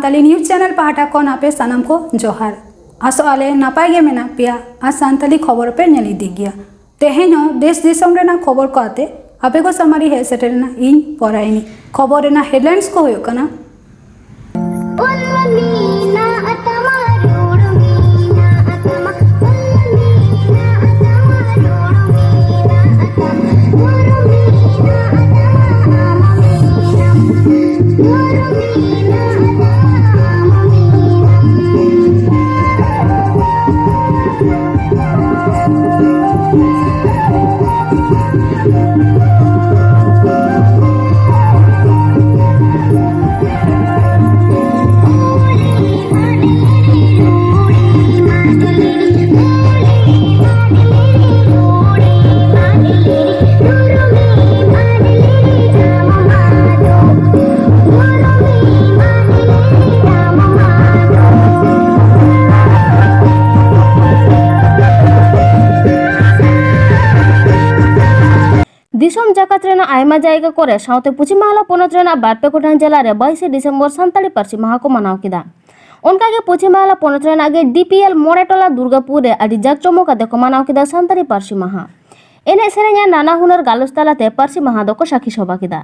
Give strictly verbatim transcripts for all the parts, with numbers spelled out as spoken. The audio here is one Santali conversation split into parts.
ᱥᱟᱱᱛᱟᱞᱤ ᱱᱤᱭᱩᱡᱽ ᱪᱮᱱᱮᱞ ᱯᱟᱦᱴᱟ ᱠᱷᱚᱱ ᱟᱯᱮ ᱥᱟᱱᱟᱢ ᱠᱚ ᱡᱚᱦᱟᱨ᱾ ᱟᱥᱚᱜ ᱟᱞᱮ ᱱᱟᱯᱟᱭ ᱜᱮ ᱢᱮᱱᱟᱜ ᱯᱮᱭᱟ ᱟᱨ ᱥᱟᱱᱛᱟᱞᱤ ᱠᱷᱚᱵᱚᱨ ᱯᱮ ᱧᱮᱞ ᱤᱫᱤ ᱜᱮᱭᱟ᱾ ᱛᱮᱦᱮᱧ ᱦᱚᱸ ᱫᱮᱥ ᱫᱤᱥᱚᱢ ᱨᱮᱱᱟᱜ ᱠᱷᱚᱵᱚᱨ ᱠᱚ ᱟᱛᱮ ᱟᱯᱮ ᱠᱚ ᱥᱟᱢᱟᱝ ᱨᱮ ᱦᱮᱡ ᱥᱮᱴᱮᱨ ᱮᱱᱟ ᱤᱧ ᱯᱚᱨᱟᱭᱱᱤ᱾ ᱠᱷᱚᱵᱚᱨ ᱨᱮᱱᱟᱜ ᱦᱮᱰᱞᱟᱭᱤᱱᱥ ᱠᱚ ᱦᱩᱭᱩᱜ ᱠᱟᱱᱟ, ᱫᱤᱥᱚᱢ ᱡᱟᱠᱟᱛ ᱨᱮᱱᱟᱜ ᱟᱭᱢᱟ ᱡᱟᱭᱜᱟ ᱠᱚᱨᱮ ᱥᱟᱶᱛᱮ ᱯᱚᱪᱷᱤᱢ ᱵᱟᱝᱞᱟ ᱯᱚᱱᱚᱛ ᱨᱮᱱᱟᱜ ᱵᱟᱨ ᱯᱮ ᱜᱚᱴᱟᱝ ᱡᱮᱞᱟ ᱨᱮ ᱵᱟᱭᱤᱥᱮ ᱰᱤᱥᱮᱢᱵᱚᱨ ᱥᱟᱱᱛᱟᱲᱤ ᱯᱟᱹᱨᱥᱤ ᱢᱟᱦᱟ ᱠᱚ ᱢᱟᱱᱟᱣ ᱠᱮᱫᱟ᱾ ᱚᱱᱠᱟᱜᱮ ᱯᱚᱪᱷᱤᱢ ᱵᱟᱝᱞᱟ ᱯᱚᱱᱚᱛ ᱨᱮᱱᱟᱜ ᱜᱮ ᱰᱤ ᱯᱤ ᱮᱞ ᱢᱚᱬᱮ ᱴᱚᱞᱟ ᱫᱩᱨᱜᱟᱯᱩᱨ ᱨᱮ ᱟᱹᱰᱤ ᱡᱟᱠ ᱡᱚᱢᱚᱠ ᱟᱛᱮ ᱠᱚ ᱢᱟᱱᱟᱣ ᱠᱮᱫᱟ ᱥᱟᱱᱛᱟᱲᱤ ᱯᱟᱹᱨᱥᱤ ᱢᱟᱦᱟ᱾ ᱮᱱᱮᱡ ᱥᱮᱨᱮᱧ ᱟᱨ ᱱᱟᱱᱟ ᱦᱩᱱᱟᱹᱨ ᱜᱟᱞᱚᱪ ᱛᱟᱞᱟᱛᱮ ᱯᱟᱹᱨᱥᱤ ᱢᱟᱦᱟ ᱫᱚᱠᱚ ᱥᱟᱹᱠᱷᱤ ᱥᱚᱵᱷᱟ ᱠᱮᱫᱟ᱾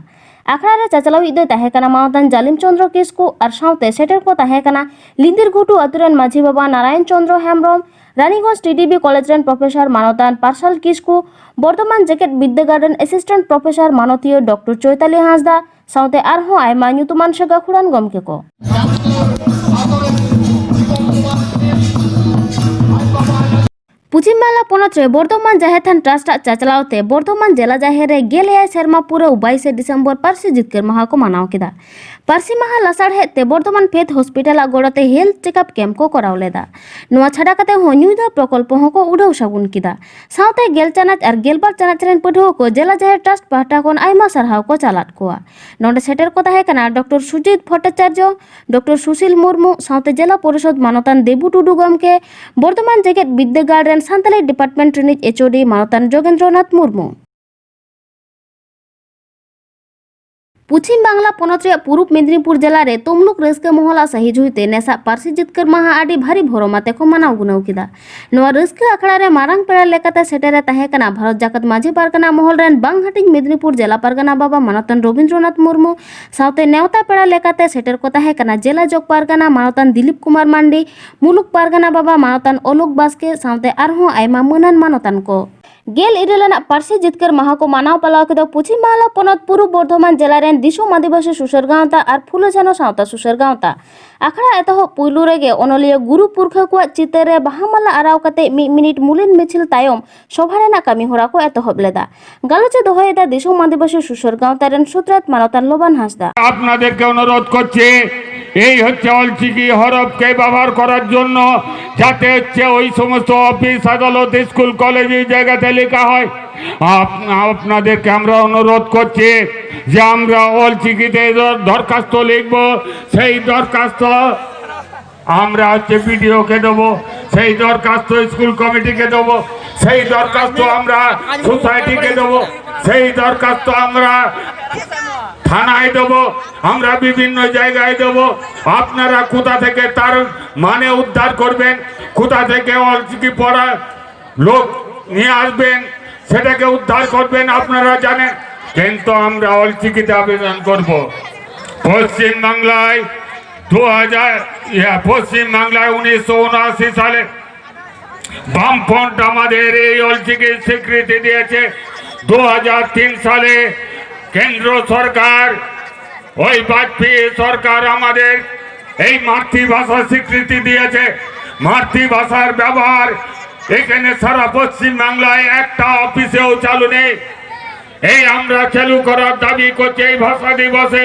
ᱟᱠᱷᱲᱟ ᱨᱮ ᱪᱟᱪᱞᱟᱣᱤᱡ ᱫᱚᱭ ᱛᱟᱦᱮᱸ ᱠᱟᱱᱟ ᱢᱟᱱᱚᱛᱟᱱ ᱡᱟᱞᱤᱢ ᱪᱚᱸᱫᱽᱨᱚ ᱠᱤᱥᱠᱩ ᱟᱨ ᱥᱟᱶᱛᱮ ᱥᱮᱴᱮᱨ ᱠᱚ ᱛᱟᱦᱮᱸ ᱠᱟᱱᱟ ᱞᱤᱱᱫᱤᱨ ᱜᱷᱩᱴᱩ ᱟᱹᱛᱩ ᱨᱮᱱ ᱢᱟᱹᱡᱷᱤ ᱵᱟᱵᱟ Narayan Chandra Hembram, Raniganj T D B college ᱨᱮᱱ ᱯᱨᱚᱯᱷᱮᱥᱚᱨ ᱢᱟᱱᱚᱛᱟᱱ ᱯᱟᱨᱥᱟᱞ ᱠᱤᱥᱠᱩ, ᱵᱚᱨᱫᱷᱚᱢᱟᱱ ᱡᱮᱜᱮᱛ ᱵᱤᱫᱽᱫᱟᱹᱜᱟᱲ ᱨᱮᱱ ᱮᱥᱤᱥᱴᱮᱱᱴ ᱯᱨᱚᱯᱷᱮᱥᱚᱨ ᱢᱟᱱᱚᱛᱤᱭᱟᱹ ᱰᱚᱠᱴᱚᱨ ᱪᱳᱭᱛᱟᱞᱤ ᱦᱟᱸᱥᱫᱟ ᱥᱟᱶᱛᱮ ᱟᱨᱦᱚᱸ ᱟᱭᱢᱟ ᱧᱩᱛᱩᱢᱟᱱ ᱥᱮ ᱜᱟᱹᱠᱷᱩᱲᱟᱱ ᱜᱚᱢᱠᱮ ᱠᱚ᱾ ᱯᱚᱪᱷᱤᱢ ᱵᱟᱝᱞᱟ ᱯᱚᱱᱚᱛ ᱨᱮ ᱵᱚᱨᱫᱷᱚᱢᱟᱱ ᱡᱟᱦᱮᱨ ᱛᱷᱟᱱ ᱴᱨᱟᱥᱴ ᱟᱜ ᱪᱟᱪᱞᱟᱣ ᱛᱮ ᱵᱚᱨᱫᱷᱚᱢᱟᱱ ᱡᱮᱞᱟ ᱡᱟᱦᱮᱨ ᱨᱮ ᱜᱮᱞ ᱮᱭᱟᱭ ᱥᱮᱨᱢᱟ ᱯᱩᱨᱟᱹᱣ ᱵᱟᱭᱤᱥᱮ ᱰᱤᱥᱮᱢᱵᱚᱨ ᱯᱟᱹᱨᱥᱤ ᱡᱤᱛᱠᱟᱹᱨ ᱢᱟᱦᱟ ᱠᱚ ᱢᱟᱱᱟᱣ ᱠᱮᱫᱟ᱾ ᱯᱟᱹᱨᱥᱤ ᱢᱟᱦᱟ ᱞᱟᱥᱟᱲᱦᱮᱫ ᱛᱮ ᱵᱚᱨᱫᱷᱚᱢᱟᱱ ᱯᱷᱮᱛᱷ ᱦᱚᱥᱯᱤᱴᱟᱞ ᱟᱜ ᱜᱚᱲᱚ ᱛᱮ ᱦᱮᱞᱛᱷ ᱪᱮᱠᱟᱯ ᱠᱮᱢᱯ ᱠᱚ ᱠᱚᱨᱟᱣ ᱞᱮᱫᱟ᱾ ᱱᱚᱣᱟ ᱪᱷᱟᱰᱟ ᱠᱟᱛᱮ ᱦᱚᱸ ᱧᱩᱭ ᱫᱟᱜ ᱯᱨᱚᱠᱚᱞᱯᱚ ᱦᱚᱸᱠᱚ ᱩᱰᱷᱟᱹᱣ ᱥᱟᱹᱜᱩᱱ ᱠᱮᱫᱟ᱾ ᱥᱟᱶᱛᱮ ᱜᱮᱞ ᱪᱟᱱᱟᱪ ᱟᱨ ᱜᱮᱞᱵᱟᱨ ᱪᱟᱱᱟᱪ ᱨᱮᱱ ᱯᱟᱹᱴᱷᱩᱣᱟᱹ ᱠᱚ ᱡᱮᱞᱟ ᱡᱟᱦᱮᱨ ᱴᱨᱟᱥᱴ ᱯᱟᱦᱴᱟ ᱠᱷᱚᱱ ᱟᱭᱢᱟ ᱥᱟᱨᱦᱟᱣ ᱠᱚ ᱪᱟᱞᱟᱫ ᱠᱚᱣᱟ᱾ ᱱᱚᱰᱮ ᱥᱮᱴᱮᱨ ᱠᱚ ᱛᱟᱦᱮᱸ ᱠᱟᱱᱟ ᱰᱚᱠᱴᱚᱨ ᱥᱩᱡᱤᱛ ᱵᱷᱚᱴᱴᱟᱪᱟᱨᱡᱚ, ᱰᱚᱠᱴᱚᱨ ᱥᱩᱥᱤᱞ ᱢᱩᱨᱢᱩ ᱥᱟᱶᱛᱮ ᱡᱮᱞᱟ ᱯᱚᱨᱤᱥᱚᱫ ᱢᱟᱱᱚᱛᱟᱱ ᱫᱮᱵᱩ ᱴᱩᱰᱩ ᱜᱚᱢᱠᱮ, ᱵᱚᱨᱫᱷᱚᱢᱟᱱ ᱡᱮᱜᱮᱛ ᱵᱤᱫᱽᱫᱟᱹᱜᱟᱲ ᱨᱮᱱ ᱥᱟᱱᱛᱟᱞᱤ ᱰᱤᱯᱟᱨᱴᱢᱮᱱᱴ ᱨᱤᱱᱤᱡ ᱮᱪ ᱳ ᱰᱤ ᱢᱟᱱᱚᱛᱟᱱ ᱡᱳᱜᱮᱱᱫᱨᱚᱱᱟᱛᱷ ᱢᱩᱨᱢᱩ᱾ ᱯᱚᱪᱷᱤᱢ ᱵᱟᱝᱞᱟ ᱯᱚᱱᱚᱛ ᱨᱮᱭᱟᱜ ᱯᱩᱨᱩᱵ ᱢᱮᱫᱽᱱᱤᱯᱩᱨ ᱡᱮᱞᱟ ᱨᱮ ᱛᱩᱢᱞᱩᱠ ᱨᱟᱹᱥᱠᱟᱹ ᱢᱚᱦᱚᱞᱟᱜ ᱥᱟᱹᱦᱤ ᱡᱩᱦᱤᱛᱮ ᱱᱮᱥᱟᱜ ᱯᱟᱹᱨᱥᱤ ᱡᱤᱛᱠᱟᱹᱨ ᱢᱟᱦᱟ ᱟᱹᱰᱤ ᱵᱷᱟᱹᱨᱤ ᱵᱷᱚᱨᱚᱢ ᱟᱛᱮ ᱠᱚ ᱢᱟᱱᱟᱣ ᱜᱩᱱᱟᱹᱣ ᱠᱮᱫᱟ᱾ ᱱᱚᱣᱟ ᱨᱟᱹᱥᱠᱟᱹ ᱟᱠᱷᱲᱟ ᱨᱮ ᱢᱟᱨᱟᱝ ᱯᱮᱲᱟ ᱞᱮᱠᱟᱛᱮ ᱥᱮᱴᱮᱨ ᱮ ᱛᱟᱦᱮᱸ ᱠᱟᱱᱟ ᱵᱷᱟᱨᱚᱛ ᱡᱟᱠᱟᱛ ᱢᱟᱹᱡᱷᱤ ᱯᱟᱨᱜᱟᱱᱟ ᱢᱚᱦᱚᱞ ᱨᱮᱱ ᱵᱟᱝ ᱦᱟᱹᱴᱤᱧ ᱢᱮᱫᱽᱱᱤᱯᱩᱨ ᱡᱮᱞᱟ ᱯᱟᱨᱜᱟᱱᱟ ᱵᱟᱵᱟ ᱢᱟᱱᱚᱛᱟᱱ ᱨᱚᱵᱤᱱᱫᱨᱚᱱᱟᱛᱷ ᱢᱩᱨᱢᱩ, ᱥᱟᱶᱛᱮ ᱱᱮᱣᱛᱟ ᱯᱮᱲᱟ ᱞᱮᱠᱟᱛᱮ ᱥᱮᱴᱮᱨ ᱠᱚ ᱛᱟᱦᱮᱸ ᱠᱟᱱᱟ ᱡᱮᱞᱟ ᱡᱚᱜᱽ ᱯᱟᱨᱜᱟᱱᱟ ᱢᱟᱱᱚᱛᱟᱱ ᱫᱤᱞᱤᱯ ᱠᱩᱢᱟᱨ ᱢᱟᱱᱰᱤ, ᱢᱩᱞᱩᱠ ᱯᱟᱨᱜᱟᱱᱟ ᱵᱟᱵᱟ ᱢᱟᱱᱚᱛᱟᱱ ᱚᱞᱳᱠ ᱵᱟᱥᱠᱮ, ᱥᱟᱶᱛᱮ ᱟᱨᱦᱚᱸ ᱟᱭᱢᱟ ᱢᱟᱹᱱᱟᱱ ᱢᱟᱱᱚᱛᱟᱱ ᱠᱚ᱾ ᱜᱮᱞ ᱤᱨᱟᱹᱞ ᱟᱱᱟᱜ ᱯᱟᱹᱨᱥᱤ ᱡᱤᱛᱠᱟᱹᱨ ᱢᱟᱦᱟ ᱠᱚ ᱢᱟᱱᱟᱣ ᱯᱟᱞᱟᱣ ᱠᱮᱫᱟ ᱯᱚᱪᱷᱤᱢ ᱵᱟᱝᱞᱟ ᱯᱚᱱᱚᱛ ᱯᱩᱨᱩᱵ ᱵᱚᱨᱫᱷᱚᱢᱟᱱ ᱡᱮᱞᱟ ᱨᱮᱱ ᱫᱤᱥᱚᱢ ᱟᱹᱫᱤᱵᱟᱹᱥᱤ ᱥᱩᱥᱟᱹᱨ ᱜᱟᱶᱛᱟ ᱟᱨ ᱯᱷᱩᱞᱳ ᱡᱷᱟᱱᱚ ᱥᱟᱶᱛᱟ ᱥᱩᱥᱟᱹᱨ ᱜᱟᱶᱛᱟ᱾ ᱟᱠᱷᱲᱟ ᱮᱛᱚᱦᱚᱵ ᱯᱩᱭᱞᱩ ᱨᱮᱜᱮ ᱚᱱᱚᱞᱤᱭᱟᱹ ᱜᱩᱨᱩ ᱯᱩᱨᱠᱷᱟᱹ ᱠᱚᱣᱟᱜ ᱪᱤᱛᱟᱹᱨ ᱨᱮ ᱵᱟᱦᱟ ᱢᱟᱞᱟ ᱟᱨᱟᱣ ᱠᱟᱛᱮ ᱢᱤᱫ ᱢᱤᱱᱤᱴ ᱢᱩᱞᱤᱱ ᱢᱤᱪᱷᱤᱞ ᱛᱟᱭᱚᱢ ᱥᱚᱵᱷᱟ ᱨᱮᱱᱟᱜ ᱠᱟᱹᱢᱤ ᱦᱚᱨᱟ ᱠᱚ ᱮᱛᱚᱦᱚᱵ ᱞᱮᱫᱟ᱾ ᱜᱟᱞᱚᱪ ᱮ ᱫᱚᱦᱚᱭᱮᱫᱟ ᱫᱤᱥᱚᱢ ᱟᱹᱫᱤᱵᱟᱹᱥᱤ ᱥᱩᱥᱟᱹᱨ ᱜᱟᱶᱛᱟ ᱨᱮᱱ ᱥᱩᱛᱨᱮᱛ ᱢᱟᱱᱚᱛᱟᱱ ᱞᱚᱵᱟᱱ ᱦᱟᱸᱥᱫᱟ᱾ আপনাদেরকে অনুরোধ করছি, এই হচ্ছে অলচিকি হরফকে ব্যবহার করার জন্য, যাতে হচ্ছে ওই সমস্ত অফিস আদালত, স্কুল কলেজ, এই জায়গাতে লেখা হয়। আপ-, আপনাদেরকে আমরা অনুরোধ করছি যে আমরা অলচিকিতে দর-, দরখাস্ত লিখব, সেই দরখাস্ত আমরা হচ্ছে বিডিওকে দেবো, সেই দরখাস্ত স্কুল কমিটিকে দেবো, সেই দরখাস্ত আমরা সোসাইটিকে দেবো, সেই দরখাস্ত আমরা থানায় দেবো, আমরা বিভিন্ন জায়গায় দেবো। আপনারা কোথা থেকে তার মানে উদ্ধার করবেন, কোথা থেকে অলচিকি পড়া লোক নিয়ে আসবেন, সেটাকে উদ্ধার করবেন, আপনারা জানেন। কিন্তু আমরা অলচিকিতে আবেদন করব। পশ্চিম বাংলায় দু হাজার, ইয়া, পশ্চিম বাংলায় উনিশশো উনআশি সালে বামফ্রন্ট আমাদের এই অলচিকির স্বীকৃতি দিয়েছে। দু হাজার তিন সালে কেন্দ্র সরকার, ওই বাজপেয়ী সরকার আমাদের এই মাতৃভাষা স্বীকৃতি দিয়েছে। মাতৃভাষার ব্যবহার এখানে সারা পশ্চিম বাংলায় একটা অফিসেও চালু নেই। এই আমরা চালু করার দাবি করছি, এই ভাষা দিবসে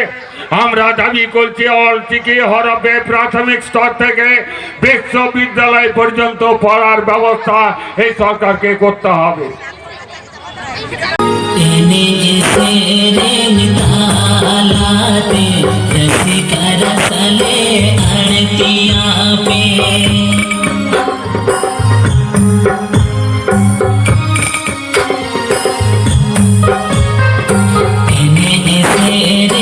আমরা দাবি করছি, অলচিকি হরফে প্রাথমিক স্তর থেকে বিশ্ববিদ্যালয় পর্যন্ত পড়ার ব্যবস্থা এই সরকারকে করতে হবে। ᱮᱱᱮᱡ ᱥᱮᱨᱮᱧ ᱛᱟᱞᱟᱛᱮ ᱨᱟᱹᱥᱠᱟᱹ ᱨᱟᱥᱟᱞᱮ ᱟᱬᱛᱤᱭᱟ ᱯᱮ᱾ ᱮᱱᱮᱡ ᱥᱮᱨᱮᱧ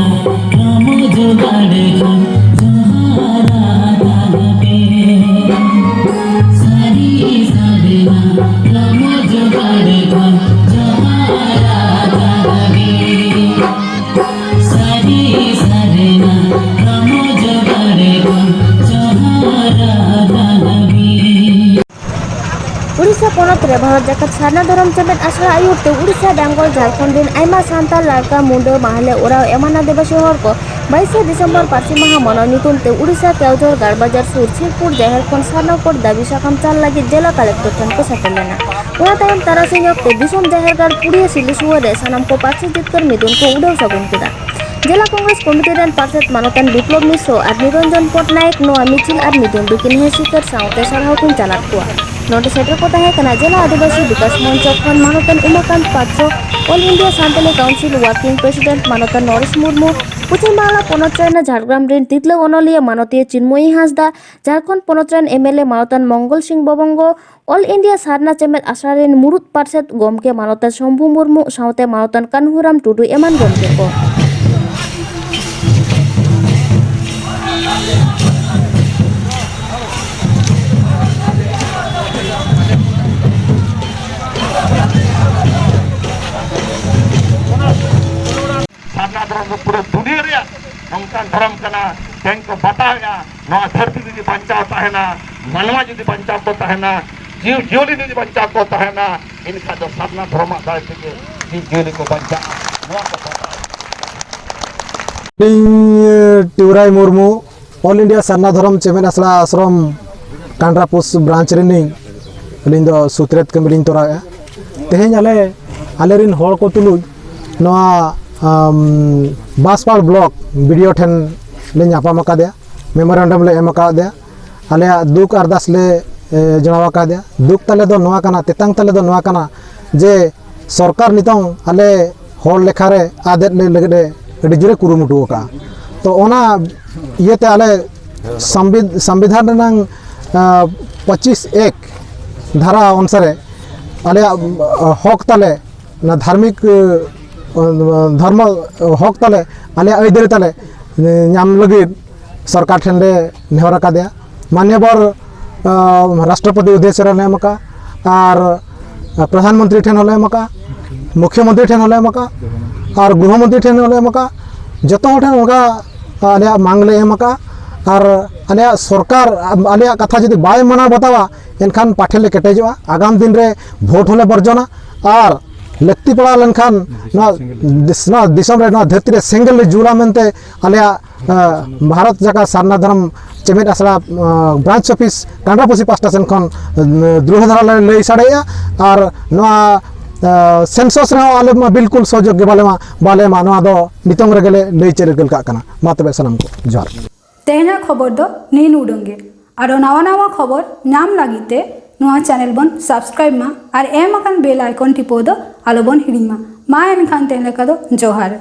ᱨᱚᱢᱚᱡᱽ ᱜᱟᱲ ᱠᱷᱚᱱ ᱡᱚᱦᱟᱨᱟ ᱛᱟᱞᱟᱛᱮ᱾ ᱥᱟᱹᱨᱤ ᱥᱟᱹᱨᱤᱱᱟ ᱨᱚᱢᱚᱡᱽ ᱜᱟᱲ ᱠᱷᱚᱱ ᱡᱚᱦᱟᱨᱟ ᱛᱟᱞᱟᱛᱮ᱾ ᱥᱟᱹᱨᱤ ᱥᱟᱹᱨᱤᱱᱟ ᱨᱚᱢᱚᱡᱽ ᱜᱟᱲ ᱠᱷᱚᱱ ᱡᱚᱦᱟᱨᱟ ᱛᱟᱞᱟᱛᱮ᱾ ᱩᱲᱤᱥᱥᱟ ᱯᱚᱱᱚᱛ ᱨᱮ ᱵᱷᱟᱨᱚᱛ ᱡᱟᱠᱟᱛ ᱥᱟᱨᱱᱟ ᱫᱷᱚᱨᱚᱢ ᱪᱮᱢᱮᱫ ᱟᱥᱲᱟ ᱟᱹᱭᱩᱨ ᱛᱮ ᱩᱲᱤᱥᱥᱟ, ᱵᱮᱝᱜᱚᱞ, ᱡᱷᱟᱲᱠᱷᱚᱸᱰ ᱨᱮᱱ ᱟᱭᱢᱟ ᱥᱟᱱᱛᱟᱲ, ᱞᱟᱲᱠᱟ, ᱢᱩᱸᱰᱟᱹ, ᱢᱟᱦᱞᱮ, ᱳᱨᱟᱣ ᱮᱢᱟᱱ ᱟᱹᱫᱤᱵᱟᱹᱥᱤ ᱦᱚᱲ ᱠᱚ ᱵᱟᱭᱤᱥᱮ ᱰᱤᱥᱮᱢᱵᱚᱨ ᱯᱟᱹᱨᱥᱤ ᱢᱟᱦᱟ ᱢᱟᱱᱟᱣ ᱧᱩᱛᱩᱢ ᱛᱮ ᱩᱲᱤᱥᱥᱟ ᱠᱮᱣᱡᱷᱚᱨ ᱜᱟᱲᱵᱟᱡᱟᱨ ᱥᱩᱨ ᱥᱤᱨᱯᱩᱨ ᱡᱟᱦᱮᱨ ᱠᱷᱚᱱ ᱥᱟᱨᱱᱟ ᱠᱳᱰ ᱫᱟᱹᱵᱤ ᱥᱟᱠᱟᱢ ᱪᱟᱞ ᱞᱟᱹᱜᱤᱫ ᱡᱮᱞᱟ ᱠᱟᱞᱮᱠᱴᱚᱨ ᱴᱷᱮᱱ ᱠᱚ ᱥᱮᱴᱮᱨ ᱞᱮᱱᱟ᱾ ᱚᱱᱟ ᱛᱟᱭᱚᱢ ᱛᱟᱨᱟᱥᱤᱧ ᱚᱠᱛᱮ ᱫᱤᱥᱚᱢ ᱡᱟᱦᱮᱨ ᱜᱟᱲ ᱯᱩᱲᱤᱭᱟᱹ ᱥᱤᱞᱩ ᱥᱩᱣᱟᱹᱨ ᱨᱮ ᱥᱟᱱᱟᱢ ᱠᱚ ᱯᱟᱹᱨᱥᱤ ᱡᱤᱛᱠᱟᱹᱨ ᱢᱤᱫᱩᱱ ᱠᱚ ᱩᱰᱟᱹᱣ ᱥᱟᱹᱜᱩᱱ ᱠᱮᱫᱟ᱾ ᱡᱮᱞᱟ ᱠᱚᱝᱜᱨᱮᱥ ᱠᱚᱢᱤᱴᱤ ᱨᱮᱱ ᱯᱟᱨᱥᱮᱛ ᱢᱟᱱᱚᱛᱟᱱ ᱵᱤᱯᱞᱚᱵ ᱢᱤᱥᱨᱚ ᱟᱨ ᱱᱤᱨᱚᱧᱡᱚᱱ ᱯᱚᱴᱱᱟᱭᱮᱠ ᱱᱚᱣᱟ ᱢᱤᱪᱷᱤᱞ ᱟᱨ ᱢᱤᱫᱩᱱ ᱫᱚᱠᱤᱱ ᱦᱮᱸ ᱥᱤᱠᱟᱹᱨ ᱥᱟᱶᱛᱮ ᱥᱟᱨᱦᱟᱣ ᱠᱤᱱ ᱪᱟᱞᱟᱫ ᱠᱚᱣᱟ᱾ ᱱᱚᱰᱮ ᱥᱮᱴᱮᱨ ᱠᱚ ᱛᱟᱦᱮᱸ ᱠᱟᱱᱟ ᱡᱮᱞᱟ ᱟᱹᱫᱤᱵᱟᱹᱥᱤ ᱵᱤᱠᱟᱥ ᱢᱚᱧᱪᱚ ᱠᱷᱚᱱ ᱢᱟᱱᱚᱛᱟᱱ ᱩᱢᱟᱠᱟᱱᱛ ᱯᱟᱛᱨᱚ, All India Santali Council Working President ᱢᱟᱱᱚᱛᱟᱱ ᱱᱚᱨᱮᱥ ᱢᱩᱨᱢᱩ, ᱯᱚᱪᱷᱤᱢ ᱵᱟᱝᱞᱟ ᱯᱚᱱᱚᱛ ᱨᱮᱱ ᱡᱷᱟᱲᱜᱨᱟᱢ ᱨᱮᱱ ᱛᱤᱨᱞᱟᱹ ᱚᱱᱚᱞᱤᱭᱟᱹ ᱢᱟᱱᱚᱛᱤᱭᱟᱹ ᱪᱤᱱᱢᱚᱭᱤ ᱦᱟᱸᱥᱫᱟ, ᱡᱷᱟᱲᱠᱷᱚᱸᱰ ᱯᱚᱱᱚᱛ ᱨᱮᱱ ᱮᱢ ᱮᱞ ᱮ ᱢᱟᱱᱚᱛᱟᱱ ᱢᱚᱝᱜᱚᱞ ᱥᱤᱝ ᱵᱚᱵᱚᱝᱜᱚ, All India ᱥᱟᱨᱱᱟ ᱪᱮᱢᱮᱫ ᱟᱥᱲᱟ ᱨᱮᱱ ᱢᱩᱲᱩᱫ ᱯᱟᱨᱥᱮᱛ ᱜᱚᱢᱠᱮ ᱢᱟᱱᱚᱛᱟᱱ ᱥᱚᱢᱵᱷᱩ ᱢᱩᱨᱢᱩ ᱥᱟᱶᱛᱮ ᱢᱟᱱᱚᱛᱟᱱ ᱠᱟᱹᱱᱦᱩᱨᱟᱢ ᱴᱩᱰᱩ ᱮᱢᱟᱱ ᱜᱚᱢᱠᱮ ᱠᱚ᱾ ᱥᱟᱨᱱᱟ ᱫᱷᱚᱨᱚᱢ ᱫᱚ ᱯᱩᱨᱟᱹ ᱫᱩᱱᱤᱭᱟᱹ ᱨᱮᱭᱟᱜ ᱱᱚᱝᱠᱟᱱ ᱫᱷᱚᱨᱚᱢ ᱠᱟᱱᱟ, ᱛᱮᱦᱮᱧ ᱠᱚ ᱵᱟᱛᱟᱣᱮᱫᱼᱟ᱾ ᱱᱚᱣᱟ ᱫᱷᱟᱹᱨᱛᱤ ᱡᱩᱫᱤ ᱵᱟᱧᱪᱟᱣ ᱛᱟᱦᱮᱱᱟ, ᱢᱟᱱᱣᱟ ᱡᱩᱫᱤ ᱵᱟᱧᱪᱟᱣ ᱠᱚ ᱛᱟᱦᱮᱱᱟ, ᱡᱤᱣᱤ ᱡᱤᱭᱟᱹᱞᱤ ᱡᱩᱫᱤ ᱵᱟᱧᱪᱟᱣ ᱠᱚ ᱛᱟᱦᱮᱱᱟ, ᱮᱱᱠᱷᱟᱱ ᱫᱚ ᱥᱟᱨᱱᱟ ᱫᱷᱚᱨᱚᱢᱟᱜ ᱫᱟᱲᱮ ᱛᱮᱜᱮ ᱡᱤᱣᱤ ᱡᱤᱭᱟᱹᱞᱤ ᱠᱚ ᱵᱟᱧᱪᱟᱜᱼᱟ᱾ ᱱᱚᱣᱟ ᱠᱚ ᱵᱟᱛᱟᱣ᱾ ᱤᱧ ᱴᱤᱣᱨᱟᱭ ᱢᱩᱨᱢᱩ, All India ᱥᱟᱨᱱᱟ ᱫᱷᱚᱨᱚᱢ ᱪᱮᱢᱮᱫ ᱟᱥᱲᱟ ᱟᱥᱨᱚᱢ ᱠᱟᱱᱰᱨᱟᱯᱩᱥ ᱵᱨᱟᱧᱪ ᱨᱤᱱᱤᱡ ᱟᱹᱞᱤᱧ ᱫᱚ ᱥᱩᱛᱨᱮᱛ ᱠᱟᱹᱢᱤ ᱞᱤᱧ ᱛᱚᱨᱟᱣᱮᱫᱼᱟ᱾ ᱛᱮᱦᱮᱧ ᱟᱞᱮ, ᱟᱞᱮᱨᱤᱱ ᱦᱚᱲ ᱠᱚ ᱛᱩᱞᱩᱡ ᱱᱚᱣᱟ, ᱟᱢ, ᱵᱟᱸᱥᱯᱟᱲ ᱵᱞᱚᱠ ᱵᱤ ᱰᱤ ᱳ ᱴᱷᱮᱱ ᱞᱮ ᱧᱟᱯᱟᱢ ᱟᱠᱟᱫᱮᱭᱟ, ᱢᱮᱢᱳᱨᱮᱱᱰᱟᱢ ᱞᱮ ᱮᱢ ᱟᱠᱟᱫᱮᱭᱟ, ᱟᱞᱮᱭᱟᱜ ᱫᱩᱠ ᱟᱨᱫᱟᱥ ᱞᱮ, ᱮ, ᱡᱟᱱᱟᱣ ᱟᱠᱟᱫᱮᱭᱟ᱾ ᱫᱩᱠ ᱛᱟᱞᱮ ᱫᱚ ᱱᱚᱣᱟ ᱠᱟᱱᱟ, ᱛᱮᱛᱟᱝ ᱛᱟᱞᱮ ᱫᱚ ᱱᱚᱣᱟ ᱠᱟᱱᱟ ᱡᱮ ᱥᱚᱨᱠᱟᱨ ᱱᱤᱛᱚᱝ ᱟᱞᱮ ᱦᱚᱲ ᱞᱮᱠᱷᱟ ᱨᱮ ᱟᱫᱮᱫ ᱞᱮ ᱞᱟᱹᱜᱤᱫ ᱮ ᱟᱹᱰᱤ ᱡᱳᱨᱮ ᱠᱩᱨᱩᱢᱩᱴᱩ ᱟᱠᱟᱫᱼᱟ᱾ ᱛᱚ ᱚᱱᱟ ᱤᱭᱟᱹᱛᱮ ᱟᱞᱮ ᱥᱚᱝᱵᱤᱫ-, ᱥᱚᱝᱵᱤᱫᱷᱟᱱ ᱨᱮᱱᱟᱝ, ᱟᱸ, ᱯᱚᱸᱪᱤᱥ ᱮᱠ ᱫᱷᱟᱨᱟ ᱚᱱᱩᱥᱟᱨᱮ ᱟᱞᱮᱭᱟᱜ, ᱟᱸ, ᱦᱚᱠ ᱛᱟᱞᱮ ᱚᱱᱟ ᱫᱷᱟᱨᱢᱤᱠ, ᱟᱸ, ᱫᱷᱚᱨᱢᱚ ᱦᱚᱠ ᱛᱟᱞᱮ, ᱟᱞᱮᱭᱟᱜ ᱟᱹᱭᱫᱟᱹᱨᱤ ᱛᱟᱞᱮ ᱧᱟᱢ ᱞᱟᱹᱜᱤᱫ ᱥᱚᱨᱠᱟᱨ ᱴᱷᱮᱱ ᱞᱮ ᱱᱮᱦᱚᱨ ᱟᱠᱟᱫᱮᱭᱟ᱾ ᱢᱟᱱᱱᱤᱭᱚ ᱵᱚᱨ ᱨᱟᱥᱴᱨᱚᱯᱚᱛᱤ ᱩᱫᱽᱫᱮᱥᱥᱚ ᱨᱮ ᱞᱮ ᱮᱢ ᱟᱠᱟᱫᱼᱟ, ᱟᱨ ᱯᱨᱚᱫᱷᱟᱱ ᱢᱚᱱᱛᱨᱤ ᱴᱷᱮᱱ ᱦᱚᱸᱞᱮ ᱮᱢ ᱟᱠᱟᱫᱼᱟ, ᱢᱩᱠᱷᱭᱚ ᱢᱚᱱᱛᱨᱤ ᱴᱷᱮᱱ ᱦᱚᱸᱞᱮ ᱮᱢ ᱟᱠᱟᱫᱼᱟ, ᱟᱨ ᱜᱨᱚᱦᱚ ᱢᱚᱱᱛᱨᱤ ᱴᱷᱮᱱ ᱦᱚᱸᱞᱮ ᱮᱢ ᱟᱠᱟᱫᱼᱟ᱾ ᱡᱚᱛᱚ ᱦᱚᱲ ᱴᱷᱮᱱ ᱚᱱᱠᱟ ᱟᱞᱮᱭᱟᱜ ᱢᱟᱝ ᱞᱮ ᱮᱢ ᱟᱠᱟᱫᱼᱟ᱾ ᱟᱨ ᱟᱞᱮᱭᱟᱜ ᱥᱚᱨᱠᱟᱨ ᱟᱞᱮᱭᱟᱜ ᱠᱟᱛᱷᱟ ᱡᱩᱫᱤ ᱵᱟᱭ ᱢᱟᱱᱟᱣ ᱵᱟᱛᱟᱣᱟ, ᱮᱱᱠᱷᱟᱱ ᱯᱟᱴᱷᱮ ᱞᱮ ᱠᱮᱴᱮᱡᱚᱜᱼᱟ᱾ ᱟᱜᱟᱢ ᱫᱤᱱ ᱨᱮ ᱵᱷᱳᱴ ᱦᱚᱸᱞᱮ ᱵᱚᱨᱡᱚᱱᱟ, ᱟᱨ ᱞᱟᱹᱠᱛᱤ ᱯᱟᱲᱟᱣ ᱞᱮᱱᱠᱷᱟᱱ ᱱᱚᱣᱟ ᱫᱤᱥ-, ᱱᱚᱣᱟ ᱫᱤᱥᱚᱢ ᱨᱮ, ᱱᱚᱣᱟ ᱫᱷᱟᱹᱨᱛᱤ ᱨᱮ ᱥᱮᱸᱜᱮᱞ ᱞᱮ ᱡᱩᱞᱟ ᱢᱮᱱᱛᱮ ᱟᱞᱮᱭᱟᱜ ᱵᱷᱟᱨᱚᱛ ᱡᱟᱠᱟᱛ ᱥᱟᱨᱱᱟ ᱫᱷᱚᱨᱚᱢ ᱪᱮᱢᱮᱫ ᱟᱥᱲᱟ ᱵᱨᱟᱧᱪ ᱚᱯᱷᱤᱥ ᱠᱟᱸᱰᱨᱟᱯᱩᱥᱤ ᱯᱟᱥᱴᱟ ᱥᱮᱱ ᱠᱷᱚᱱ ᱫᱨᱩᱲᱦᱚ ᱫᱷᱟᱨᱟ ᱞᱮ ᱞᱟᱹᱭ ᱥᱟᱰᱮᱭᱮᱜᱼᱟ᱾ ᱟᱨ ᱱᱚᱣᱟ ᱥᱮᱱᱥᱚᱥ ᱨᱮᱦᱚᱸ ᱟᱞᱮ ᱢᱟ ᱵᱤᱞᱠᱩᱞ ᱥᱚᱦᱚᱡᱳᱜᱽ ᱜᱮ ᱵᱟᱞᱮ ᱮᱢᱟ, ᱵᱟᱞᱮ ᱮᱢᱟ᱾ ᱱᱚᱣᱟ ᱫᱚ ᱱᱤᱛᱚᱝ ᱨᱮᱜᱮ ᱞᱮ ᱞᱟᱹᱭ ᱪᱟᱹᱞ ᱠᱟᱜ ᱠᱟᱱᱟ᱾ ᱢᱟ ᱛᱚᱵᱮ ᱥᱟᱱᱟᱢ ᱠᱚ ᱡᱚᱦᱟᱨ᱾ ᱛᱮᱦᱮᱧᱟᱜ ᱠᱷᱚᱵᱚᱨ ᱫᱚ ᱱᱤᱱ ᱩᱰᱟᱹᱝ ᱜᱮ᱾ ᱟᱨᱚ ᱱᱟᱣᱟ ᱱᱟᱣᱟ ᱠᱷᱚᱵᱚᱨ ᱧᱟᱢ ᱞᱟᱹᱜᱤᱫ ᱛᱮ ᱱᱚᱣᱟ ᱪᱮᱱᱮᱞ ᱵᱚᱱ ᱥᱟᱵᱥᱠᱨᱟᱭᱤᱵ ᱢᱟ ᱟᱨ ᱮᱢ ᱟᱠᱟᱱ ᱵᱮᱞ ᱟᱭᱠᱚᱱ ᱴᱤᱯᱟᱹᱣ ᱫᱚ ᱟᱞᱚ ᱵᱚᱱ ᱦᱤᱲᱤᱧ ᱢᱟ᱾ ᱢᱟ ᱮᱱᱠᱷᱟᱱ ᱛᱮᱦᱮᱧ ᱞᱮᱠᱟ ᱫᱚ ᱡᱚᱦᱟᱨ᱾